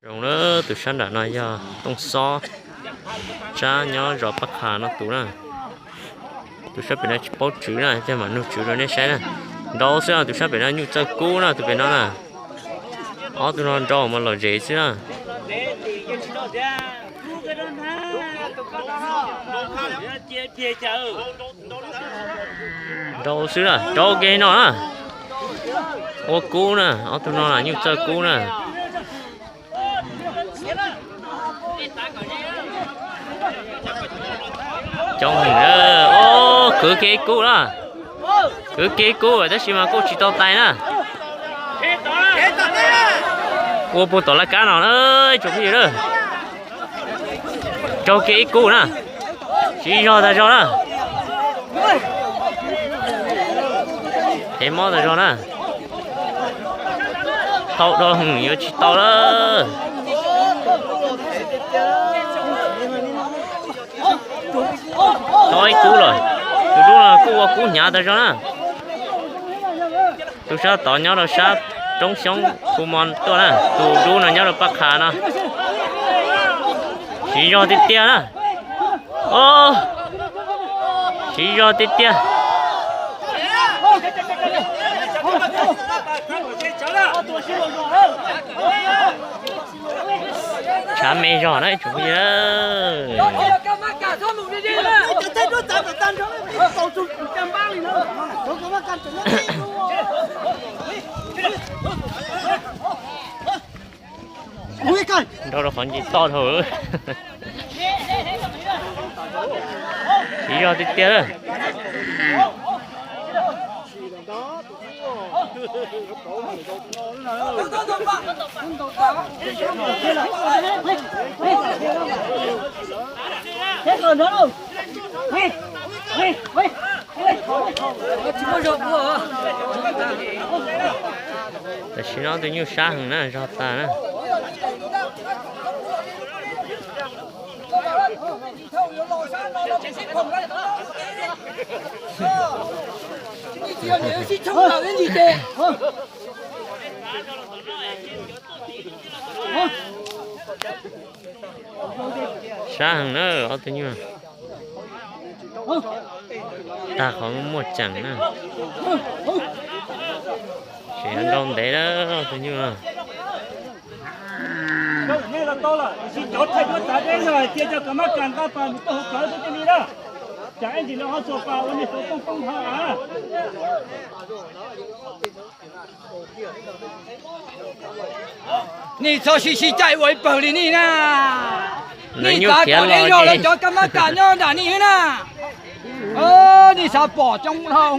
Zoo na, tus sab nram no yog Tooj Xob Tsab nyob zos Paj Qha no tus na. Tus sab pem no tsis paub tswv na, coj mam nug tswv rau nej saib na. Nrau xwb na, tus sab pem no nyuj txawj kub na, tus pem no na. Ob tug no nrau mas lom zem xwb na. Nrau xwb na, nrau ke no na. Ua kub na, ob tug no na nyuj txawj kub na. Coob heev na, o, kwv kev kub na. Kwv kev kub tab sis mas kuj tsis tau tais na. Ua puag tom laj kab no na, tsoom phooj ywg na. Raug kev ib kub na. Siv zog tas zog na. Hev mob tas zog na. Tau do hwm yuav tsis tau lawm. Tau ib kub lawm. Tus dub no kuj ua kub hnyav tas zog na. Tus sab tod nyob rau sab roob xyoob Phu Mo tuaj na, tus dub no nyob rau Paj Qha no. Siv zog tiag tiag na. O, siv zog tiag tiag. Tshav me zog na tsoom phooj ywg. Nrau rau qhov nce toj dhau. Siv zog tiag tiag. Tam sim no tus nyuj sab heev na, zog tas na. Sab heev na ob tug nyuj. Tag qhov muaj ceem na. Tseem nrau ntev na ob tug nyuj. Nej txhob sib sib caij ua ib pawg li nej na. Nej xav kom nej yog lawv cov kab mab kam nyob nram nej na. Nej xav pom coob dhau.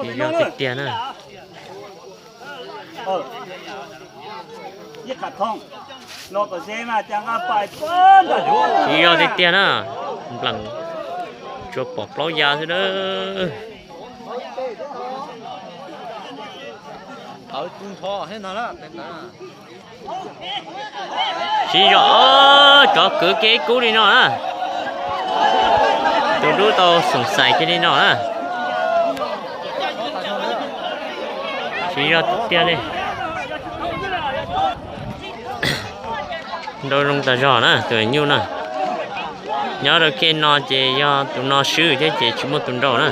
Siv zog tiag tiag na. Siv zog tiag tiag na. Nplees tsuas pom plaub ya xwb na. Siv zog, cov kwv kev kub li no na. Tus dub tau xoom xais kiag li no na. Siv zog tiag li. Nrau zoo tas zog na tus nyuj na. Nyob rau kiag no ces yog tus no swb thiab ces tsis muaj tus nrau na.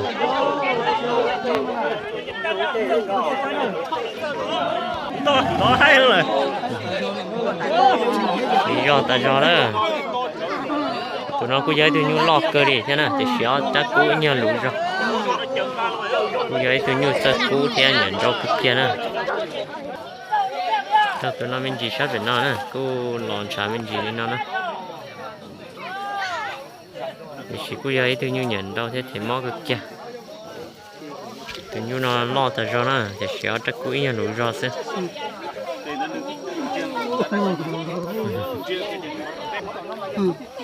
Siv zog tas zog na. Tus no kuj yog ib tug nyuj loj kawg li thiab na, tiam sis ob rab kub ib nyuag luv zog. Kuj yog ib tug nyuj txawj kub thiab nyiam nrau kawg kiag na. Tau tus no me ntsis sab pem no na, kuj los ntshav me ntsis li no na. Tiam sis kuj yog ib tug nyuj nyiam nrau thiab thev mob kawg kiag. Tus nyuj no loj tas zog na, tiam sis ob rab kub ib nyuag luv zog xwb.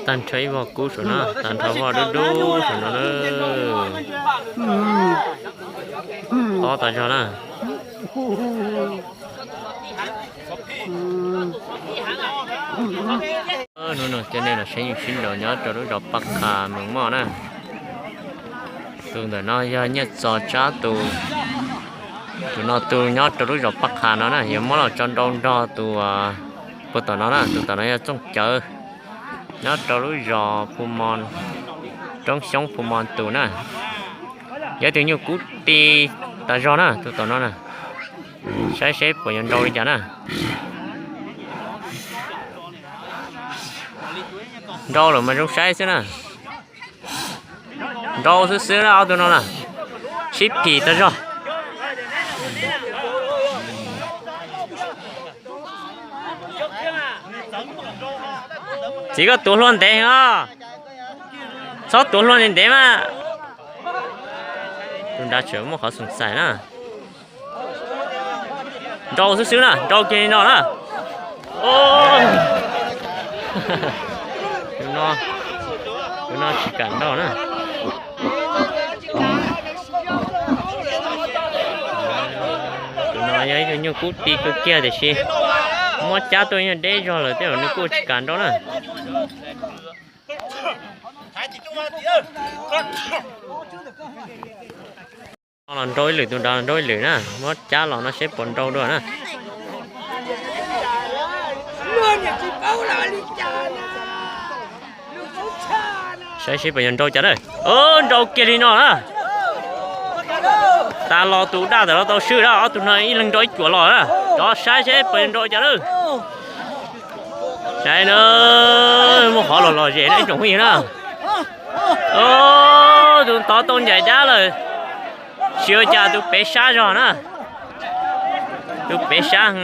Tag nrho ib voj kub saum no, tag nrho voj dub dub saum no na. Tob tas zog na. Hnub no coj nej los saib yus sib nraus nyob rau lub zos Paj Qha Mees Moj na. Tus ntawm no yog Nyiaj Txos Tsab tus, tus no tus nyob rau lub zos Paj Qha no na, yuav muab los tso nrau nrog tus puag tom no na, tus tom no yog Txooj Cawv nyob rau lub zos Phu Mo, Roob Xyoob Phu Mo tus na. Yog tus nyuj kub ti tas zog na tus tom no na. Saib seb puas yuav nrau li cas na. Nrau lawm mas zoo saib xwb na. Nrau xwb xwb na ob tug no na. Sib phim tas zog. Txiv koj tuav hlua ntev os. Txhob tuav hlua ntev ntev mas. Tus nrad tseem muaj qhov xoom xais na. Nrau xwb xwb na, nrau kiag li no na. Tus no, tus no tsis kam nrau na. Tus no yog ib tug nyuj kub ti kawg kiag tiam sis muab cab tuaj nyuag deb zog lawm tej zaum nws kuj tsis kam nrau na. Los nrau ib lwm, tus nrad los nrau ib lwm na, muab cab los no seb puas nrau dua na. Saib seb puas yuav nrau cas na. Nrau kiag li no na. Tas los tus daj ntawm no tau swb na, ob tug no ib leeg nrau ib cuam los na. Rov saib seb puas yuav nrau cas na. Saib na, muaj qhov los lom zem na ib tsoom phooj ywg na. Tus tod tau ncaim dab lawm. Tsis ua cas, tus pem sab zog na. Tus pem sab,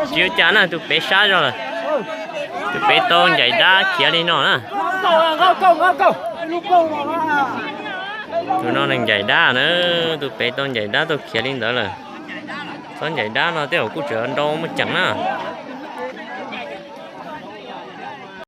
tsis ua cas na, tus pem sab zog lawm. Tus pem tau ncaim dab khiav li no na. Tus no nws ncaim dab na, tus pem tau ncaim dab tau khiav li ntawd lawm. Txhob ncaim dab no tej zaum kuj tseem nrau muaj ceem na.